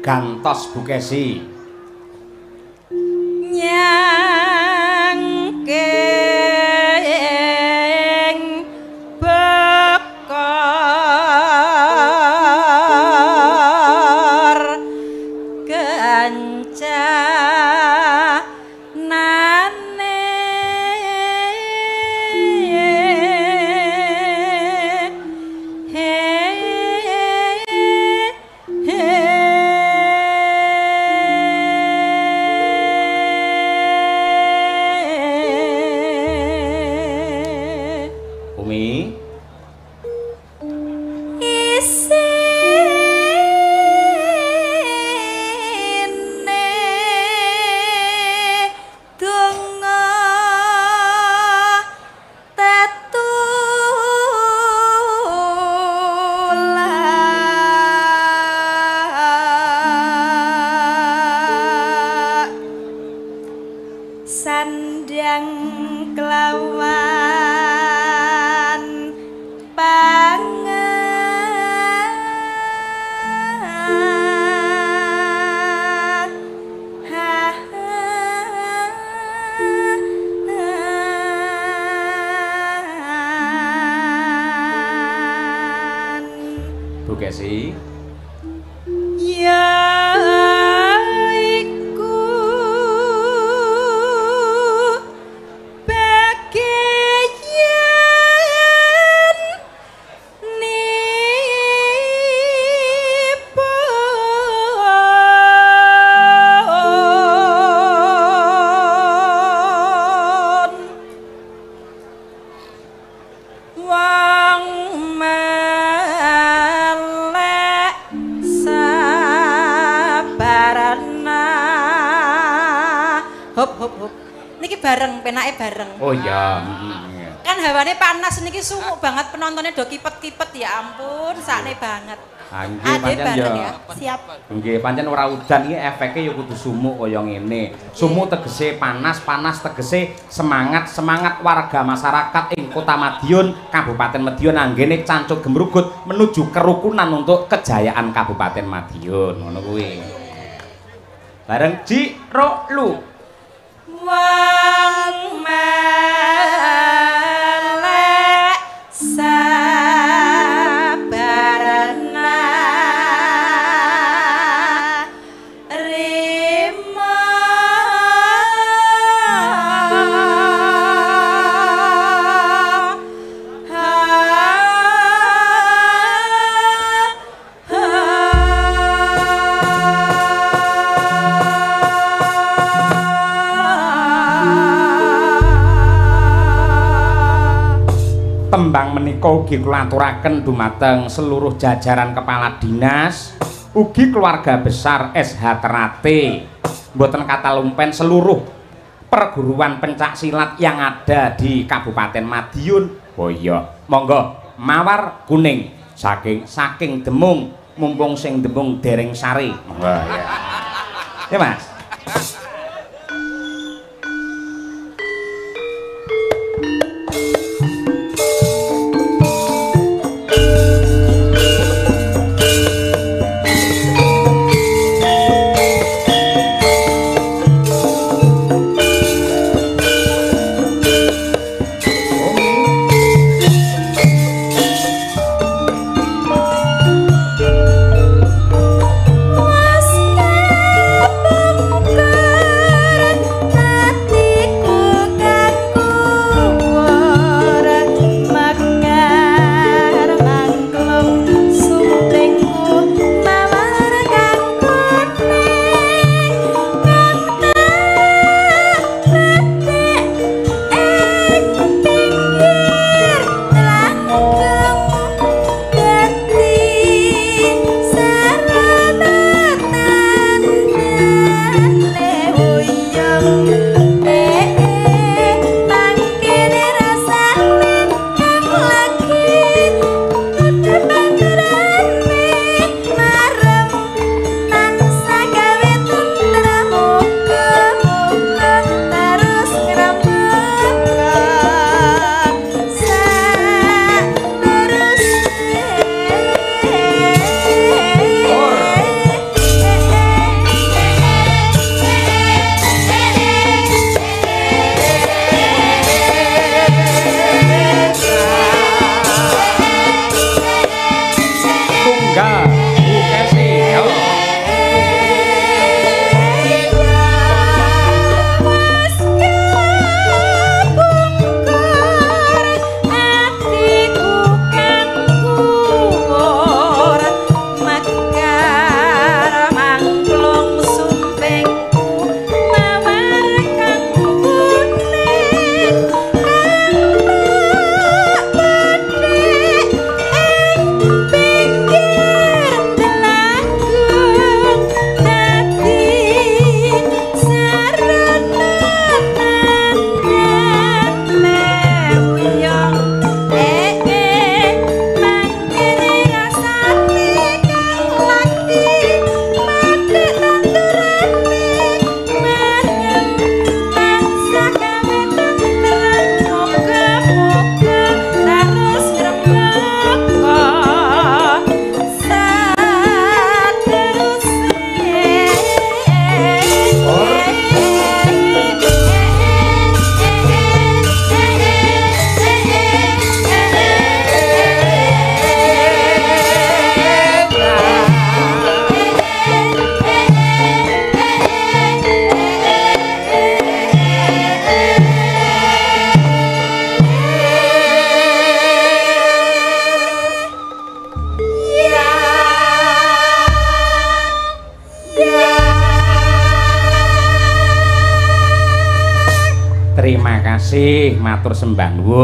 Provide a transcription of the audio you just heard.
Gantos Bu Kesi. Nyangking bekor kencanane Umi isine donga tetulak sandang kelawan Bu Kesi. Ya iku bagian nipun wong melek sabarana. Hop hop hop. Niki bareng, penake bareng. Oh iya. Kan hawane panas niki sumuk banget, penontonnya do kipet-kipet, ya ampun, sakne banget. Ah nggih pancen ya. Siap. Nggih pancen ora udan iki efeke ya kudu sumuk kaya ngene. Sumuk tegese panas, panas tegese semangat, semangat warga masyarakat ing Kota Madiun, Kabupaten Madiun anggene cancuk gemrugut menuju kerukunan untuk kejayaan Kabupaten Madiun. Ngono kuwi. Bareng Ji Ro Lu. Wong melek sabarana rima Tembang menika ugi kula aturaken dumateng seluruh jajaran kepala dinas, ugi keluarga besar SH Terate, mboten katalumpen seluruh perguruan pencak silat yang ada di Kabupaten Madiun. Oh iya, monggo mawar kuning saking saking demung, mumpung sing demung dereng sare. Monggo ya. Ya Mas. Was Terima kasih, matur sembah nuwun.